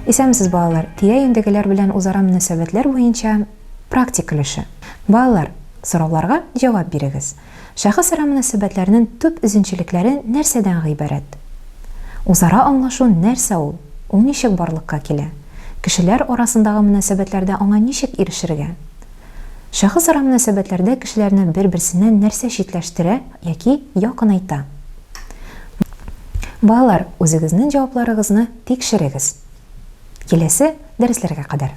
Исәнмесез, балалар! Тирә-юньдәгеләр белән үзара мөнәсәбәтләр буенча практик өлеше. Балалар, сорауларга җавап бирегез. Шәхесара мөнәсәбәтләрнең төп үзенчәлекләре нәрсәдән гыйбарәт? Үзара аңлашу нәрсә ул? Ул ничек барлыкка килә? Кешеләр арасындагы мөнәсәбәтләрдә аңа ничек ирешергә? Шәхесара мөнәсәбәтләрдә кешеләрне бер-берсеннән нәрсә читләштерә яки якынайта? Балалар, үзегезнең җавапларыгызны тикшерегез. Киләсе дәресләргә кадәр!